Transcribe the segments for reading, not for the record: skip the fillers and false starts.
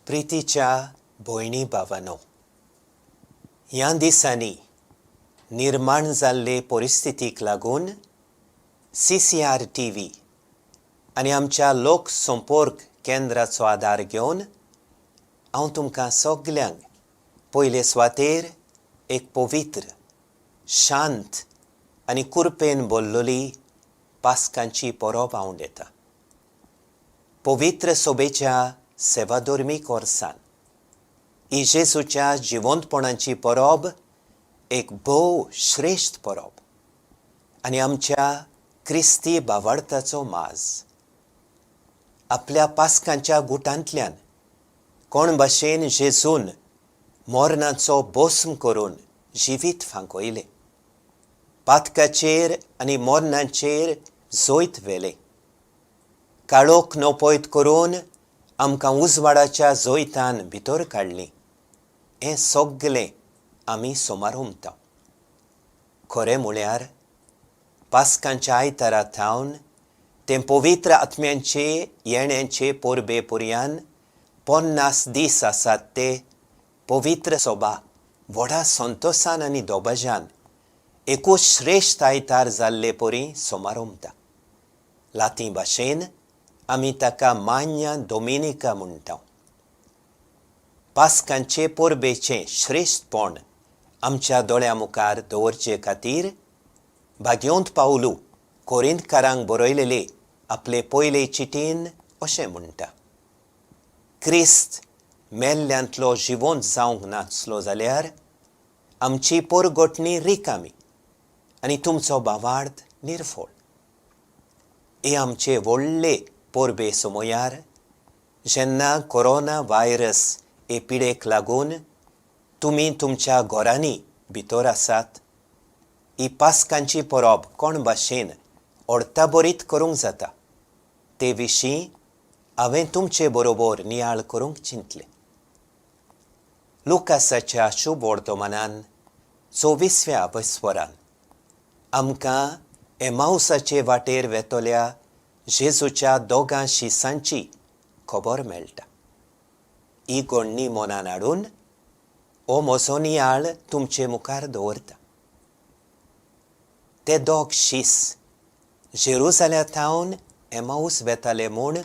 प्रितीच्या भयणी भावांनो, ह्या दिसांनी निर्माण जाल्ले परिस्थितीक लागून CCR T V आनी आमच्या लोक संपर्क केंद्राचो आदार घेवन हांव तुमकां सगल्यांक पयले सुवातेर एक पवित्र, शांत आनी कुरपेन भरलेली पास्कांची परब आंवडेता. पवित्र सोबेच्या सेवाधर्मी कोर्सान ही जेजूच्या जिवंतपणाची परब एक भोव श्रेश्ठ परब आनी आमच्या क्रिस्ती भावार्थाचो माज. आपल्या पास्कांच्या गुटांतल्यान कोण भाशेन जेजून मरणाचो भस्म करून जिवीत फांकयलें, पातकाचेर आनी मरणाचेर जैत व्हेलें, काळोख नपयत करून आमकां उजवाडाच्या जैतान भितर काडली, हें सगलें आमी समारोमता. खरें म्हळ्यार पास्कांच्या आयतारा थावन तें पवित्र आत्म्यांचे येण्याचे परबे पर्यान 50 दीस आसात ते पवित्र सोबा व्हडा संतोसान आनी दोबाज्यान एकूच श्रेश्ठ आयतार जाल्ले परी समारोमता. लाती भाशेन आमी ताका मान्य डोमिनिका म्हणटा. पास्कांचे परबेचें श्रेश्ठपण आमच्या दोळ्या मुखार दवरचे खातीर भाग्यवंत पावलू कोरिंतकारांक बरयलेले आपले पयले चिटीन अशें म्हणटा, क्रिस्त मेल्ल्यांतलो जिवंत जावंक नासलो जाल्यार आमची पोरगोटणी रिकामी आनी तुमचो भावार्थ निर्फळ. हे आमचे व्हडले परबे समयार, जेन्ना कोरोना व्हायरस हे पिडेक लागून तुमी तुमच्या घरांनी भितर आसात, ही पास्कांची परब कोण भाशेन अर्थाबरीत करूंक जाता ते विशीं हांवें तुमचे बरोबर नियाळ करूंक चिंतलें. लुकासाच्या शुभ वर्तमानान 24व्या वस्वरान आमकां एमावसाचे वाटेर वेतल्या जेजूच्या दोगां शिसांची खबर मेळटा. ही गोडणी मनान हाडून हो म्हजो नियाळ तुमचे मुखार दवरता. ते दोग शीस जेरुजाल्या थावन एमाऊस वेताले म्हूण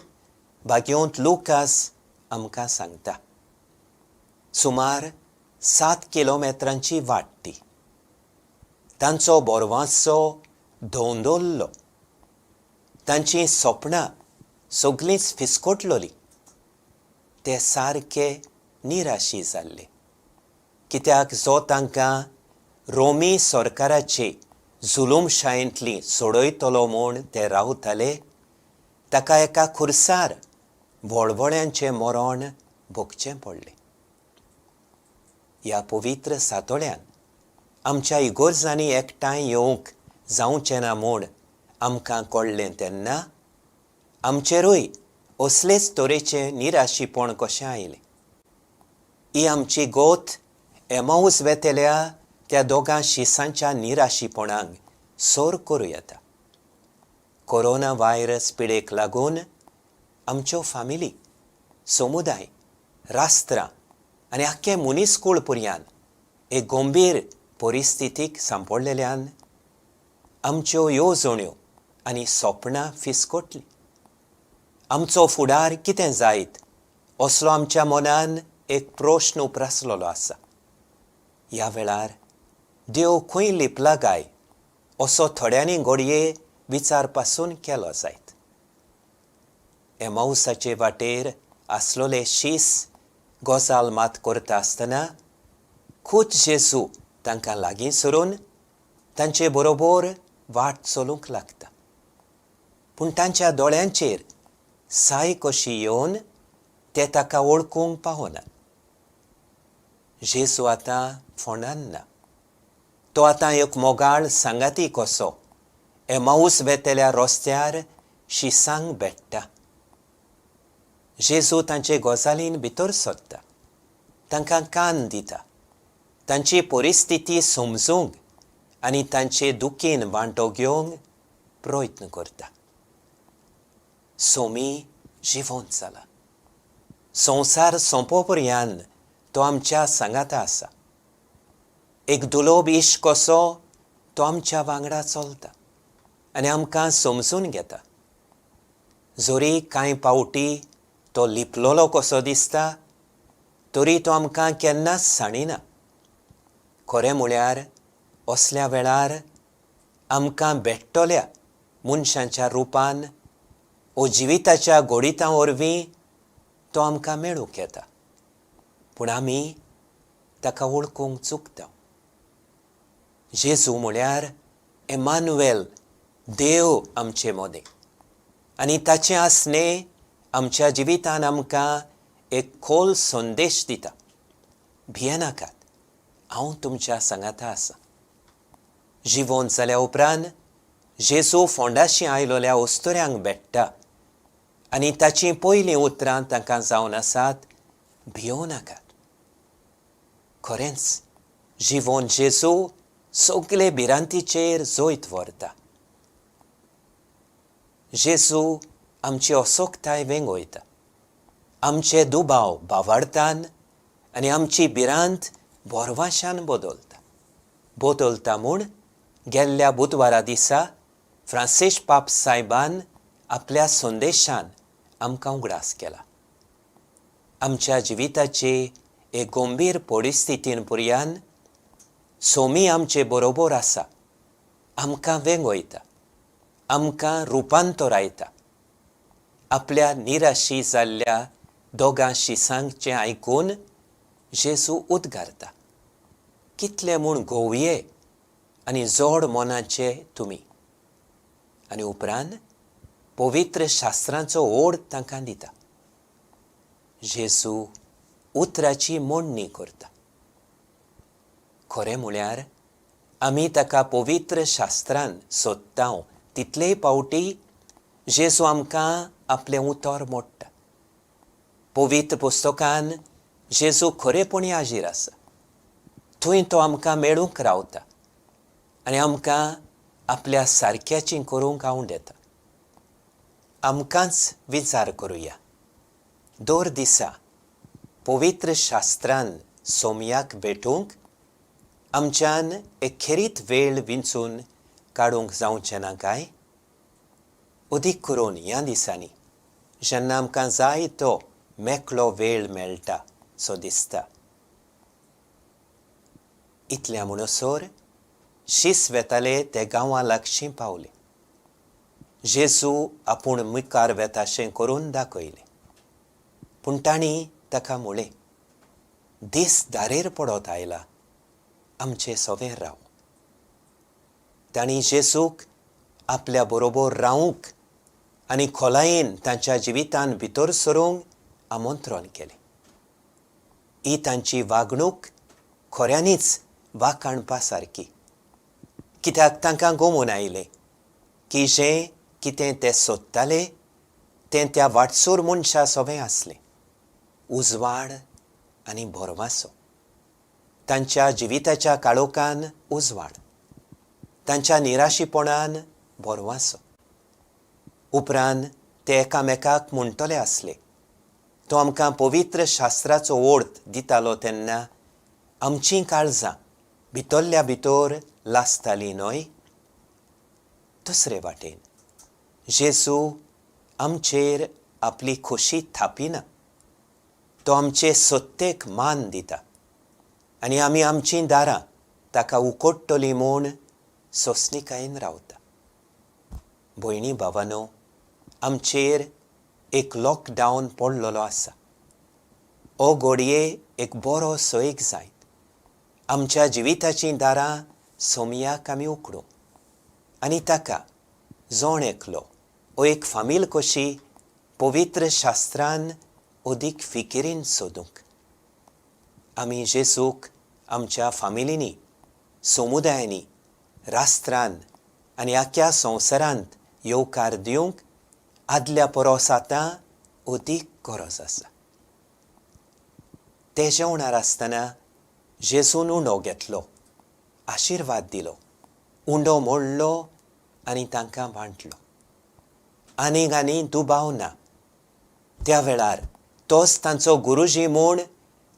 भाग्यवंत लुकास आमकां सांगता. सुमार 7 किलोमेत्रांची वाट ती. तांचो बोरवांचो धोंदोल्लो, तांचीं सपनां सगलींच फिसकोटलोलीं. ते सारके निराशी जाल्ले, कित्याक जो तांकां रोमी सरकाराचे जुलूमशायेंतली सोडयतलो म्हूण ते रावताले ताका एका खुर्सार वळवळ्यांचें मरण भोगचें पडलें. ह्या पवित्र सातोळ्यान आमच्या इगोर्जांनी एकठांय येवंक जावचें ना म्हूण आमकां कळ्ळें तेन्ना आमचेरूय असलेच तरेचें निराशीपण कशें आयलें. ही आमची गोत एमाऊस वेतल्या त्या दोगां शिसांच्या निराशीपणाक सोर करूं येता. कोरोना व्हायरस पिडेक लागून आमच्यो फामिली, समुदाय, राष्ट्रां आनी आख्खें मनीसकूळ पुरयान एक गंभीर परिस्थितीक सांपडलेल्यान आमच्यो येवजण्यो आनी सपनां फिसकोटलीं. आमचो फुडार कितें जायत असलो आमच्या मनान एक प्रश्न उप्रासलेलो आसा. ह्या वेळार देव खंय लिपला काय असो थोड्यांनी घडये विचार पासून केलो जायत. एमावसाचे वाटेर आसलोले शीस गजाल मात करता आसतना खूद जेजू तांकां लागीं सरून तांचे बरोबर वाट चलूंक लागता, पूण तांच्या दोळ्यांचेर साय कशी येवन ते ताका वळखूंक पावनात. जेजू आतां फोंडान ना. तो आतां एक मोगाळ सांगाती कसो एमाऊस वेतल्या रस्त्यार शिसांक भेट्टा. जेजू तांचे गजालीन भितर सरता, तांकां कान दिता, तांची परिस्थिती समजूंक आनी तांचे दुखीन वांटो घेवंक प्रयत्न करता. सोमी जिवंत जाला. संवसार सोंपो पर्यंत तो आमच्या सांगाता आसा. एक दुलोब इश्ट कसो तो आमच्या वांगडा चलता आनी आमकां समजून घेता. जरी कांय पावटी तो लिपलोलो कसो दिसता तरी तो आमकां केन्नाच सांडिना. खरें म्हळ्यार असल्या वेळार आमकां भेटतल्या मनशांच्या रुपान ओ जिविताच्या घोडितां वरवीं तो आमकां मेळूंक येता, पूण आमी ताका वळखूंक चुकता. जेजू म्हळ्यार एमानुएल, देव आमचे मदें, आनी ताचें आसणें आमच्या जिवितान आमकां एक खोल संदेश दिता. भियेनाकात, हांव तुमच्या सांगाता आसा. जिवोन जाल्या उपरांत जेजू फोंडाशी आयलोल्या अस्तुऱ्यांक भेट्टा आनी ताचीं पयलीं उतरां तांकां जावन आसात, भियों नाकात. खरेंच जिवोन जेजू सगले भिरांतीचेर जैत व्हरता. जेजू आमची असोकताय वेंगयता, आमचे दुबाव बावाडतान आनी आमची भिरांत बोरवाशान बदलता बदलता म्हूण गेल्ल्या बुधवारा दिसा फ्रांसीस पाप सायबान आपल्या संदेशान आमकां उगडास केला. आमच्या जिविताचे एक गंभीर परिस्थितीन पर्यान सोमी आमचे बरोबर आसा, आमकां वेंगयता, आमकां रुपांतरायता. आपल्या निराशी जाल्ल्या दोगां शिसांचें आयकून जेजू उद्गारता, कितले म्हूण गोवये आनी जोड मनाचे तुमी. आनी उपरांत पवित्र शास्त्रांचो ओड तांकां दिता. जेजू उतराची मोडणी करता. खरें म्हळ्यार आमी ताका पवित्र शास्त्रान सोदता तितलेय पावटी जेजू आमकां आपलें उतर मोडटा. पवित्र पुस्तकान जेजू खरेपणी हाजीर आसा. थंय तो आमकां मेळूंक रावता आनी आमकां आपल्या सारक्याची करूंक आंवडेता. आमकांच विचार करुया. दर दिसा पवित्र शास्त्रान सोमयाक भेटूंक आमच्यान एक खेरीत वेळ विंचून काडूंक जावचें ना काय? अदीक करून ह्या दिसांनी जेन्ना आमकां जाय तो मेकळो वेळ मेळटा सो दिसता. इतल्या म्हणसर शीस वेताले ते गांवा लागशीं पावले. जेजू आपूण मुखार वेताशें करून दाखयलें, पूण तांणी ताका म्हळें, दीस दारेर पडत आयला, आमचे सवें राव. तांणी जेजूक आपल्या बरोबर रावूंक आनी खोलायेन तांच्या जिवितान भितर सरूंक आमंत्रण केलें. ही तांची वागणूक खऱ्यांनीच वाखाणपा सारकी, कित्याक तांकां गोमून आयलें की जें कितें ते सोदताले तें त्या वाटसूर मनशा सोवें आसलें, उजवाड आनी भरवासो. तांच्या जिविताच्या काळोखान उजवाड, तांच्या निराशीपणान भरवासो. उपरांत ते एकामेकाक म्हणटले आसले, तो आमकां पवित्र शास्त्राचो ओर्थ दितालो तेन्ना आमचीं काळजां भितरल्या भितर लासतालीं न्हय? दुसरे वाटेन जेजू आमचेर आपली खोशी थापिना, तो आमचे सत्तेक मान दिता आनी आमी आमचीं दारां ताका उकोडटलीं म्हूण सोंसणिकायेन रावता. भयणी भावानो, आमचेर एक लॉकडावन पडलेलो आसा. हो घडये एक बरो सैग जायत आमच्या जिविताचीं दारां सोमयाक आमी उकडूं आनी ताका जोण एकलो ओ एक फामील कशी पवित्र शास्त्रान अदीक फिकिरीन सोदूंक. आमी जेजूक आमच्या फामिलींनी, समुदायांनी, राष्ट्रान आनी आख्या संवसारांत येवकार दिवंक आदल्या परस आतां अदीक गरज आसा. ते जेवणार आसतना जेजून उंडो घेतलो, आशिर्वाद दिलो, उंडो मोडलो आनी तांकां वांटलो. आनीक आनी दुबाव ना, त्या वेळार तोच तांचो गुरुजी म्हूण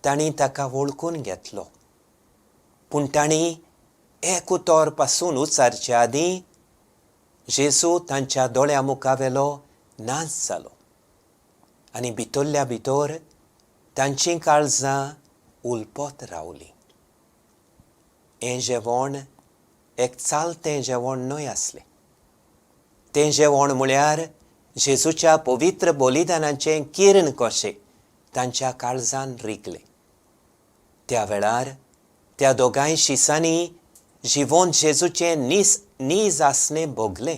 तांणी ताका वळखून घेतलो. पूण तांणी एक उतर पासून उच्चारचे आदीं जेजू तांच्या दोळ्या मुखावेलो नाच जालो आनी भितरल्या भितर तांचीं काळजां उलपत रावलीं. हें जेवण एक चालतें जेवण न्हय आसलें. तें जेवण म्हळ्यार जेजूच्या पवित्र बलिदानाचें किर्ण कशें तांच्या काळजान रिगलें. त्या वेळार त्या दोगांय शिसांनी जिवोन जेजूचें नीस नीज आसणें भोगलें.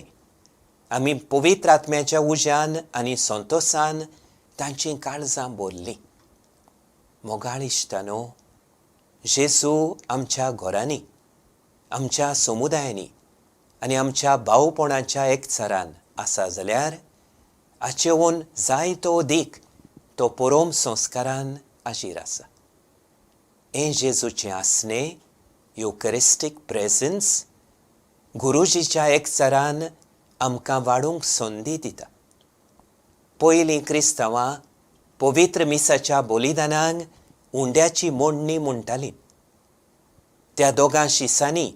आमी पवित्र आत्म्याच्या उज्यान आनी संतोसान तांचीं काळजां भरलीं. मोगाळ इश्टानो, जेजू आमच्या घरांनी, आमच्या समुदायांनी आनी आमच्या भावपणाच्या एकचारान आसा जाल्यार हाचेहून जायतो अदीक तो परोम संस्कारान आजीर आसा. हें जेजूचें आसणें, युकरिस्टीक प्रेजन्स, गुरुजीच्या एकचारान आमकां वाडूंक संदी दिता. पयलीं क्रिस्तांवां पवित्र मिसाच्या बलिदानाक उंड्याची मोडणी म्हणटालीं. त्या दोगां शिसांनी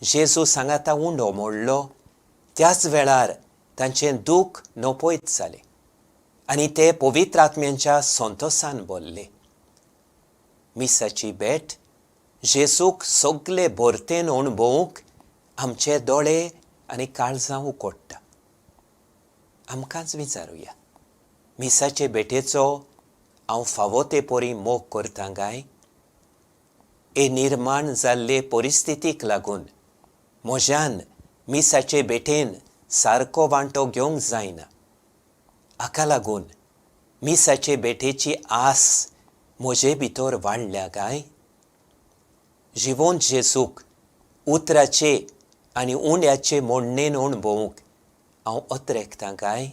जेजू सांगाता उंडो मोडलो त्याच वेळार तांचें दूख नपयत जालें आनी ते पवित्र आत्म्यांच्या संतोसान भरले. मिसाची भेट जेजूक सगले भरतेन अणभवूंक आमचे दोळे आनी काळजां उकोडटा. आमकांच विचारुया, मिसाचे भेटेचो हांव फावो ते परी मोग करता काय? हे निर्माण जाल्ले परिस्थितीक लागून म्हज्यान मिसाचे भेटेन सारको वांटो घेवंक जायना. हाका लागून मिसाचे भेटेची आस म्हजे भितर वाडल्या काय? जिवोन जेजूक उतराचे आनी उंड्याचे मोडणेन अणभवूंक हांव अत्रेकतां काय?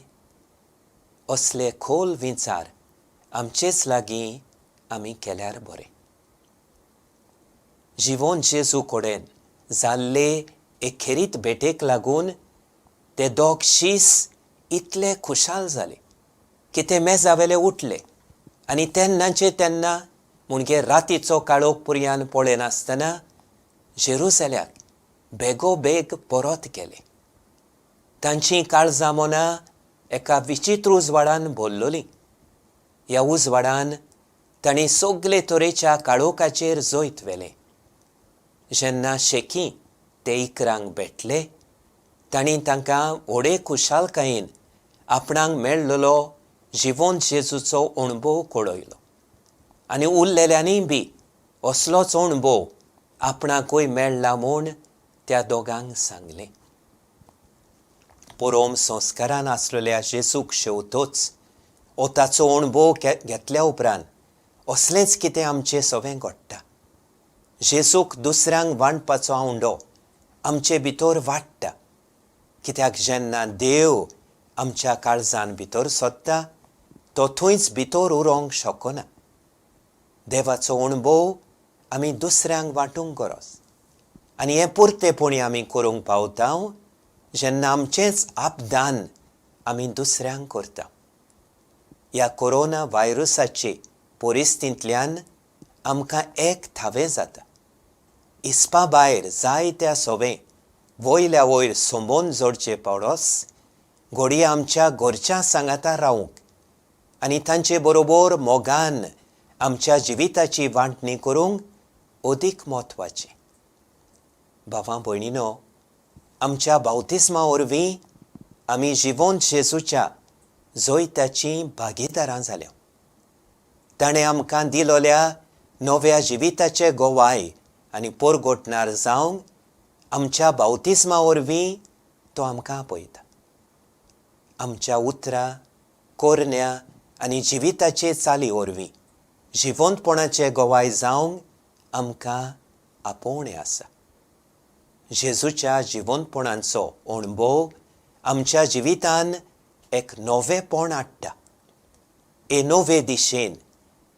असले खोल विचार आमचेच लागीं आमी केल्यार बरें. जिवोन जेजू कडेन जाल्ले एक खेरीत भेटेक लागून ते दोग शीस इतले खुशाल जाले की ते मेजावेले उठले आनी तेन्नाचे तेन्ना म्हणजे रातीचो काळोख पुरयान पळयनासतना जेरुजाल्याक बेगोबेग परत गेले. तांचीं काळजां मनां एका विचित्र उजवाडान भरलोलीं. ह्या उजवाडान तांणी सगले तरेच्या काळोखाचेर जैत व्हेलें. जेन्ना शेकी ते इकरांक भेटले तांणी तांकां व्हडे खुशालकायेन आपणाक मेळ्ळलो जिवोन जेजूचो अणभव कळयलो आनी उरलेल्यांनी बी असलोच अणभव आपणाकूय मेळ्ळा म्हूण त्या दोगांक सांगलें. परोम संस्कारान आसलेल्या जेजूक शेवतोच हो ताचो अणभव घेतल्या उपरांत असलेंच कितें आमचें सवें घडटा. जेजूक दुसऱ्यांक वांटपाचो आवंडो आमचे भितर वाडटा, कित्याक जेन्ना देव आमच्या काळजान भितर सोदता तो थंयच भितर उरोंक शकना. देवाचो अणभव आमी दुसऱ्यांक वांटूंक गरज आनी हें पुरतेपणी आमी करूंक पावता जेन्ना आमचेंच आपदान आमी दुसऱ्यांक करता. ह्या कोरोना व्हायरसाचे परिस्थितींतल्यान आमकां एक थावें जाता. इसपा भायर जायत्या सोवें वयल्या वयर सोंबोवन जोडचे पडस घडये आमच्या घरच्या सांगाता रावूंक आनी तांचे बरोबर मोगान आमच्या जिविताची वांटणी करूंक अदीक म्हत्वाचें. भावां भयणीनो, आमच्या बावतिस्मा वरवीं आमी जिवोन जेजूच्या जैताचीं भागीदारां जाल्या. ताणें आमकां दिलोल्या नव्या जिविताचे गोवाय आनी पोरगोटणार जावंक आमच्या बावतिस्मा वरवीं तो आमकां आपयता. आमच्या उतरां, कोरण्या आनी जिविताचे चाली वरवीं जिवंतपणाचे गोवाय जावंक आमकां आपोवणें आसा. जेजूच्या जिवंतपणाचो अणभव आमच्या जिवितान एक नवेंपण हाडटा. हे नवे दिशेन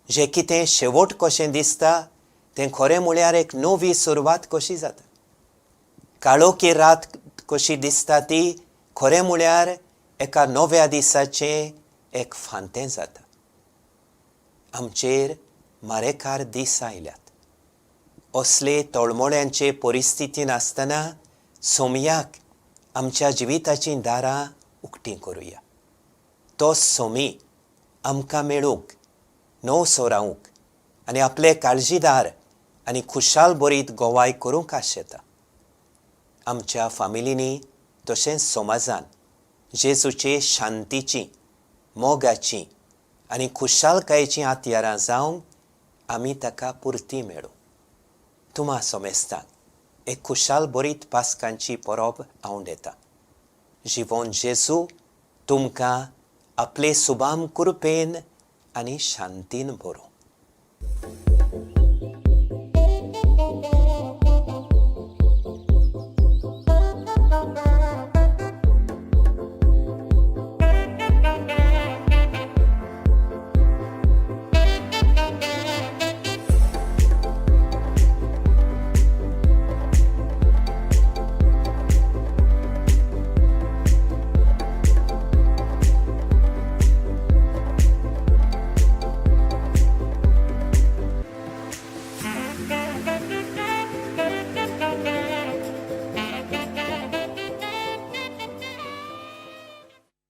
जें कितें शेवट कशें दिसता तें खरें म्हळ्यार एक नवी सुरवात कशी जाता. काळोखी रात कशी दिसता ती खरें म्हळ्यार एका नव्या दिसाचें एक फांतें जाता. आमचेर मारेकार दीस आयल्यात. असले तळमळ्यांचे परिस्थितीन आसतना सोमयाक आमच्या जिविताचीं दारां उक्तीं करुया. तो सोमी आमकां मेळूंक, नवसो रावूंक आनी आपले काळजीदार आनी खुशाल बरीत गोवाय करूंक आशेता. आमच्या फामिलींनी तशेंच समाजान जेजूचे शांतीची, मोगाची आनी खुशालकायेचीं हत्यारां जावंक आमी ताका पुरती मेळूं. तुमा सोमेस्तांक एक खुशाल बरीत पास्कांची परब आवंडेता. जिवोन जेजू तुमकां आपले सुबाम कृपेन आनी शांतीन भरूं.